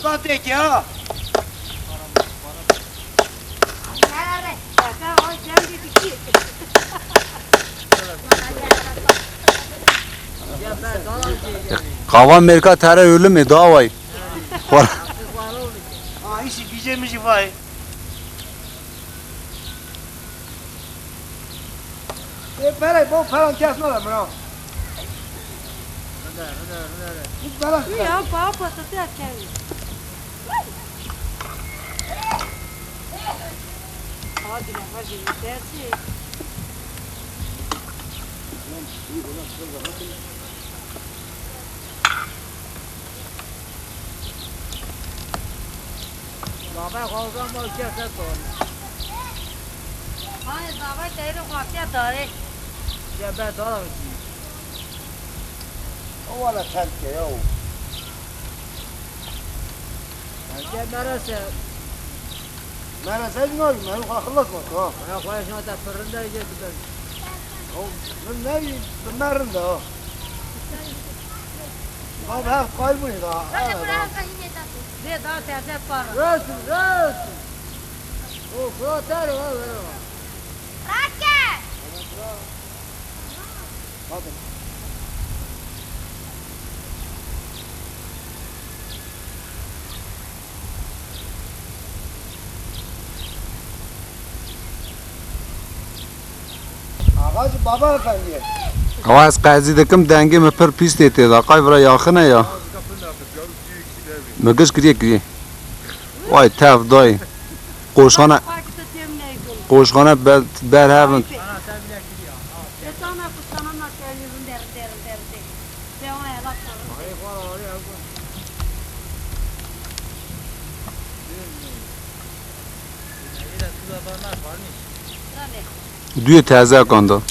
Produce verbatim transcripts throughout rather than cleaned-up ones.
Kateke ha. Qava mêrka tere ölüm e, daway. Xwar. Ha, işi gije mi jî vay. Ê, pere, bo peran kes nada mira. Ride, ride, ride, ride. Bu bela. Ya, pa, pa, te te kevî. Hadi, hadi, dersi. Zabe xwazan mal kes ne toni. Hayır, zabe teyri xwafiye dare. Ya be dara ki. O wala çend ke ya o. Ya merese. Merese ne oldu? Ben xwa xıllas mı? Ha. Ya xwa şuna da fırında yiyecek ben. O, ben ne bileyim, ben merinde ha. Bab, her kaybûnê da. Vê da teze para. Resul, resul. O, fırat her o, her o. Rake. Hadi. Axa ji baba efendiye. Awa ez qezî dikim, dengê min pir pîs tê tê de. Qay vira yaxin e ya. Min giş kiriye kiriye. Vay tev dayê. Qoşxane, qoşxane ber, berhev in. Duyê teze kanda.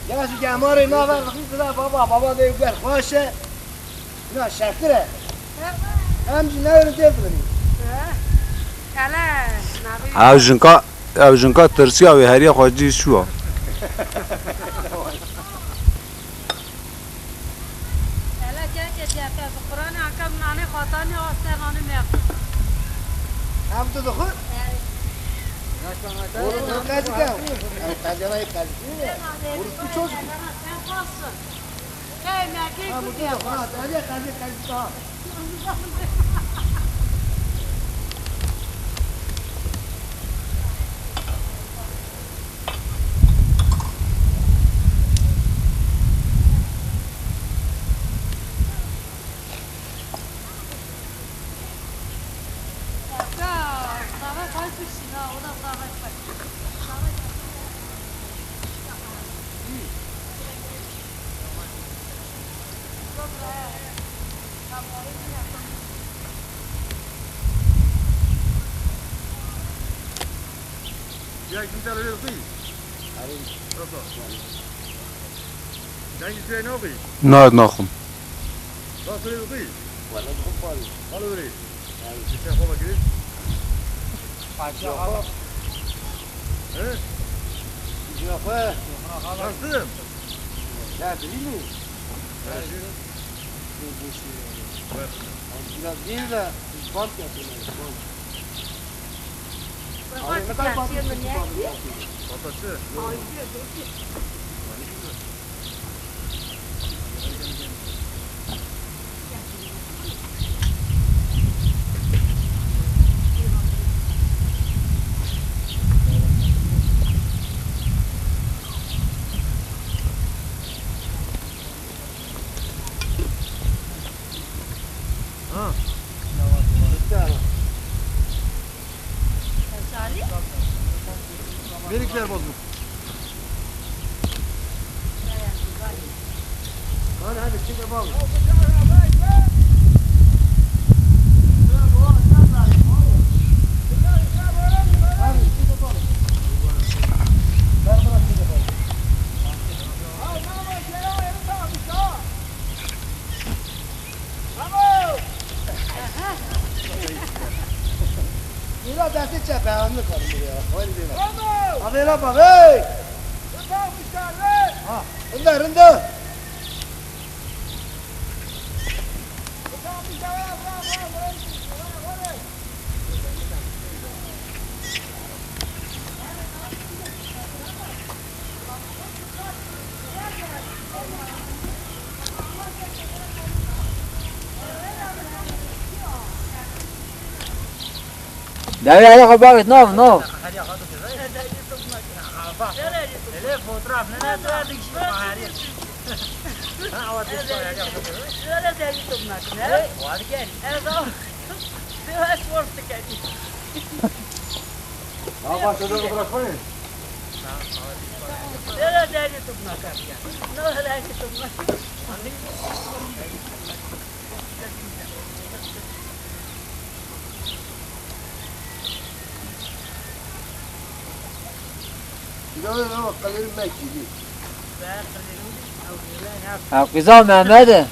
Ya şu gemarê nava rixî baba, baba de ber xweş e. Na şekir e. Em jî ne rin tê bilin. Ew jinka, ew jinka tirsiya wê heriya xwe cî şû. Hele keke çeke, bi Qur'anê anka min anê xwatanê, aste nanê me. Em tu dixwin? Oğlum, bu kaçı kan? Ev kaçı, ev kaçı. Orospu çocuk. Sen kalsın. Hey, merkez. Ha, bu da, ha, hadi, hadi, hadi, ha. Ya kim te rê xî? Nasıl? Dengî tu yê naxî? Na, naxim. Nasıl rê xî? Wala dixwim parî. Halo rê. Çiçek xwe vekirî? He? Çiçek xwe. Nasıl? Ya bilî mi? Ya şu. Biraz değil de, bant yapayım. Abi, ne kadar bant yapayım? Patası. Ha. Melekler bozuk. Hadi, hadi, çık yapalım. Hadi, çık yapalım. Ver bana, çık yapalım. Mira destê çepe, em nikarin buraya. Haydi beyler. Hadi la bak, hey! Ha, rinde, rinde. Dawî heriya xwe bavêt nav, nav. Ew qîza Mehmed e.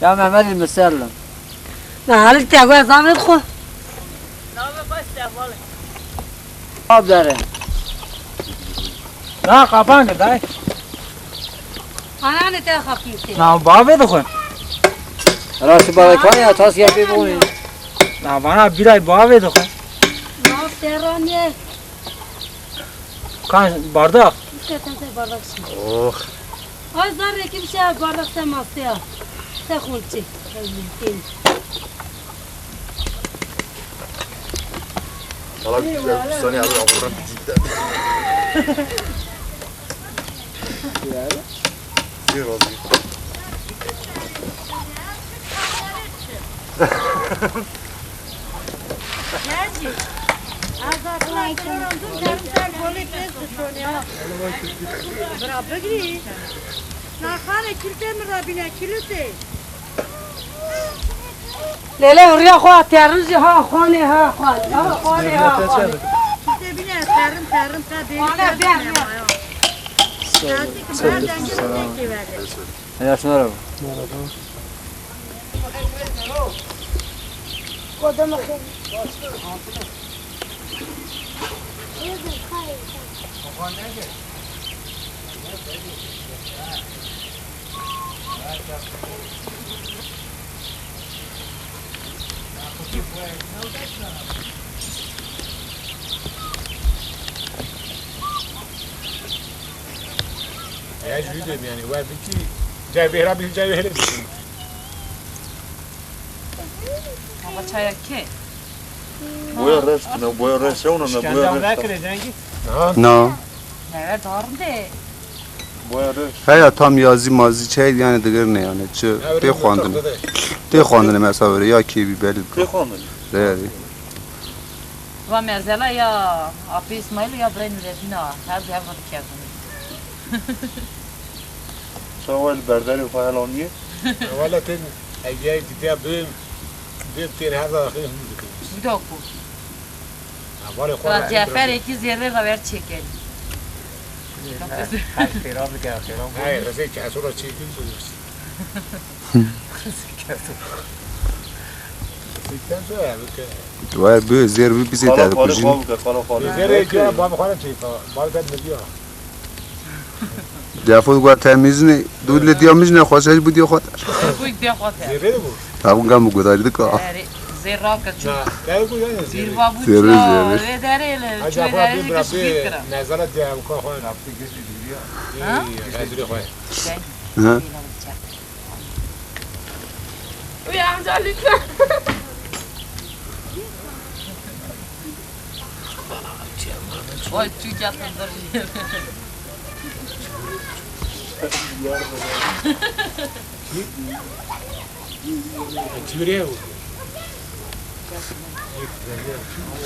Ya Mehmed, li min ser li. Na, Halil te got zavêt xwe. Abi dere. Na, kapan kir dayê. Ananê te xapî te. Na, bavê dixwe. Ra şu bavê kan ya, tas ya pê bûnê. Na, vana bîray bavê dixwe. Na, serran ye. Kan bardak? Te, te, te bardak şî. Oh. Ay, zarrekî bir şey bardak te mastê ya. Te xulçî. Valla bir güzel bir saniye abi, Allah'ım cidden. Zero. Bira bigirî. Naxane kilitê min rabîne, kilitê. Lêlê huriya xwe terin jî ha xwanê ha xwan. Ha xwanê ha xwanê. Kilitê bîne terin terin ka dêrî. Xwane bêr. Heya şuna re. Eğer jüri de yani, var bir ki, cevhera bir cevhera bir. Ama çaya ke? Boya reş, ne boya reş, ya ona ne boya reş. İşkence ne kire cengi? No. Ne, darde. Boya reş. Heya tam yazî mazî çey yani digirine yani. Çi tê xwandin. Tê xwandin mesela böyle ya kêbî belî. Tê xwandin. Reyarî. Va mezela ya Apê Îsmaîl ya birayê Nureddîn a. Her du hev dikevin. Çawa li berberê xwe helaniyê? Wala tên hediye gidiya bim. Bim tên her da xê hûn dikin. Wîda ku. Hevalê xwe Ra re Ceferekî zêrê ra ver çêker. Her xêra bike, xêra bike. Hey, Rızê Keso ra çêkin. Rızê Keso. Rızê Keso ya bike. Vay, bu zêr bu bize Xala de xalê kujin. Xwe bike, xala xalê. Zêrê ki bab xwe çêka. Bab ben ne diyor. Defol gwa temizini, dûr li diya min jî nexweşe ji bo diya xwe te. Zêrê bû. Ew gam û gudarî dika. Erê, zêr rake çû. Na, gel bû yani zêrê. Zêr va bû Zêrê, çû, zêrê. Wê derê li, Hadi çû xwe derê bir ki Rabbi şifîr kira. Nezara diye bu kadar. Ha? Ey, Bedri xwe. Hı. Uyanca lütfen. Vay, Türkiye kızları. Çeviriyor.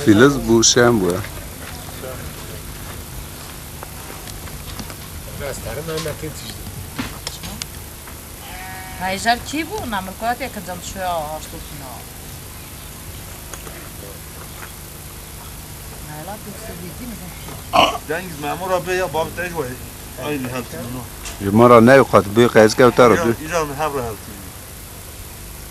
Filiz bu şey bu ya. Biraz tarım anlatayım size. Heyjar kî bû? Namirkoya tê kincam şoya haşto kîna. Nayla pek sevdiğim. Cengiz memura bê ya bab te ji wayê. Aynı heltî bûna. Ji me re ne qet bê qeyrî kewta re Ya, tu. Îcar min hev re heltî bû.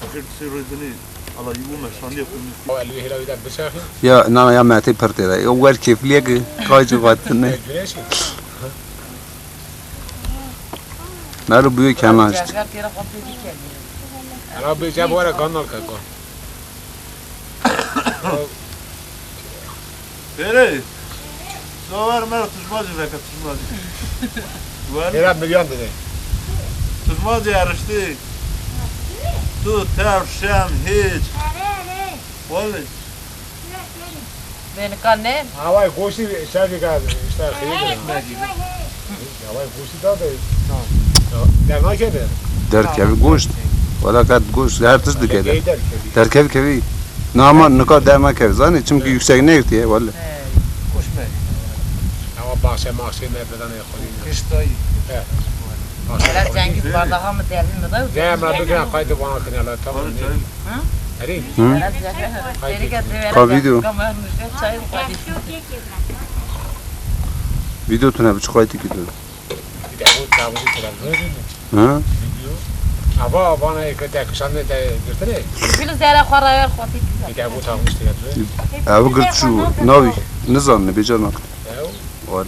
Axir tu sê rojê dinê, ala yî bû me şandiye xwe min. Ew elwê hêla wî de bişaxî. Ya, na, ya me tê pir tê de. Ew wer kêfliyek, kay ji xwe tine. Güneş. Mero bûye kenaşt. Ana bê cem were kan nal keko. Pêrê. Sover mero tujmacî veke tujmacî. Wer. Hêra milyon dide. Tujmacî eriştî. Tu tev şem hiç. Wele. Nika ne? Havay goştî şevê ka işte xeyir. Havay goştî da de. Derna kede. Derkevî goşt. Wela kat goşt. Her tişt dike de. Derkevî kevî. Na ama nika derna kevî. Zanî çimkî yüksek negirtiye wele. Goşt me. Ama bahçe mahçe me bedane xolî. Kıştayı. Hele cengî bardaha mı derdi mi da? Dema bigre qaydı bana kinala tamam. Herî. Ka video. Video tune biçi qaytî kidin. Bir de bu tavuğu kiran. Ha? Ava avana eke de kışan de götüre. Gülü zere xora ver xoti. Bir de bu tavuğu işte yaptı. Ev gir çû navî. Nizan ne becer nak. Ya. Wal.